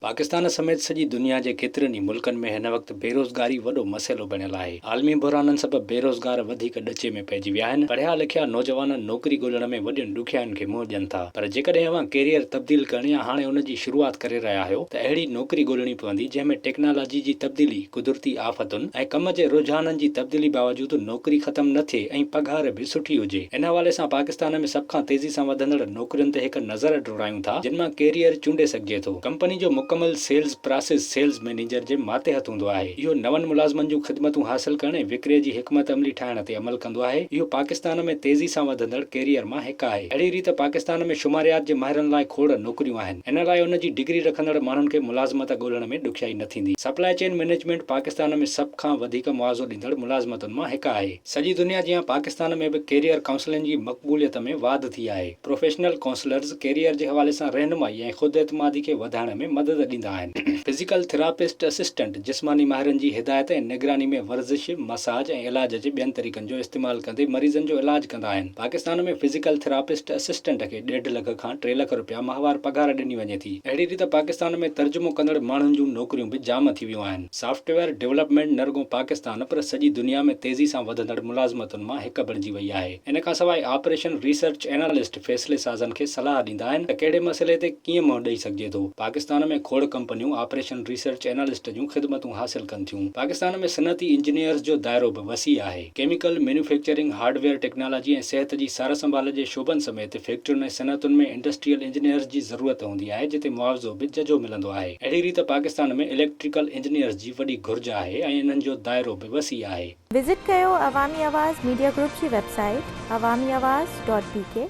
پاڪستان سميت سڄي دنيا جي ڪيترن ئي ملڪن ۾ هن وقت بيروزگاري وڏو مسئلو بڻيل آهي. عالمي بحرانن سبب بيروزگار وڌيڪ ڏچي ۾ پئجي ويا آهن. پڙهيا لکيا نوجوان نوڪري ڳولڻ ۾ وڏين ڏکيائين کي منهن ڏين ٿا. پر جيڪڏهن اوهان ڪيريئر تبديل ڪرڻ يا هاڻي ان جي شروعات ڪري رهيا آهيو ته اهڙي نوڪري ڳولڻي پوندي جنهن ۾ ٽيڪنالاجي جي تبديلي، قدرتي آفتن ۽ ڪم جي رجحانن جي تبديلي باوجود نوڪري ختم نه ٿئي ۽ پگهار به سٺي هجي. ان حوالي سان پاڪستان ۾ سڀ کان تيزي سان وڌندڙ نوڪرين تي هڪ نظر ڊوڙايون ٿا جن مان ڪيريئر چونڊي سگهجي ٿو. ڪمپني جو مڪمل سيلز پراسيس سيلز مئنيجر جي ماتحت هوندو آهي. اهو نون ملازمن جون خدمتون حاصل ڪرڻ ۽ وڪري جي حڪمت عملي ٺاهڻ تي عمل ڪندو آهي. اهو پاڪستان ۾ تيزي سان وڌندڙ ڪيريئر مان هڪ آهي. اهڙي ريت پاڪستان ۾ شماريات جي ماهرن لاء کوڙ نوڪريون آهن. ان لاء ان جي ڊگري رکندڙ ماڻهن کي ملازمت ڳولڻ ۾ ڏکيائي نه ٿيندي. سپلائي چين مئنيجمينٽ پاڪستان ۾ سڀ کان وڌيڪ معاوضو ڏيندڙ ملازمتن مان هڪ آهي. سڄي دنيا جيان پاڪستان ۾ به ڪيريئر ڪائونسلنگ جي مقبوليت ۾ واڌ ٿي آهي. پروفيشنل ڪائونسلرز ڪيريئر جي حوالي سان رهنمائي ۽ خود اعتمادي کي وڌائڻ ۾ مدد ڏيندا آهن. فزيڪل ٿراپسٽ اسسٽنٽ جسماني ماهرن جي هدايت ۽ نگراني ۾ ورزش، مساج ۽ علاج جي ٻين طريقن جو استعمال ڪندي مريضن جو علاج ڪندا آهن. پاڪستان ۾ فزيڪل ٿراپسٽ اسسٽنٽ کي ڏيڍ لک کان 3 لک رپيا ماهوار پگهار ڏني وڃي ٿي. اهڙي ريت پاڪستان ۾ ترجمو ڪندڙ ماڻهن جون نوڪريون به جام ٿي ويون آهن. سافٽ ويئر ڊولپمينٽ نه رڳو پاڪستان پر سڄي دنيا ۾ تيزي سان وڌندڙ ملازمتن مان هڪ بڻجي وئي آهي. ان کان سواء آپريشن ريسرچ اينالسٽ فيصلي سازن کي صلاح ڏيندا آهن ته ڪهڙي مسئلي تي ڪيئن منهن ڏئي سگهجي ٿو. پاڪستان ۾ کوڙ ڪمپنيون آپريشن ريسرچ اينالسٽ جون خدمتون حاصل ڪن ٿيون. پاڪستان ۾ صنعتي انجنيئرز جو دائرو به وسيع آهي. ڪيميڪل، مينوفيڪچرنگ، هارڊويئر ٽيڪنالاجي ۽ صحت جي سار سنڀال جي شعبن سميت فيڪٽرين ۽ صنعتن ۾ انڊسٽريل انجنيئرز جي ضرورت هوندي آهي جتي معاوضو به ججهو ملندو آهي. اهڙي ريت پاڪستان ۾ اليڪٽريڪل انجنيئرز جي وڏي گهرج آهي ۽ انهن جو دائرو به وسيع آهي. وزٽ ڪيو عوامي آواز ميڊيا گروپ جي website Awami Awaz dot B K.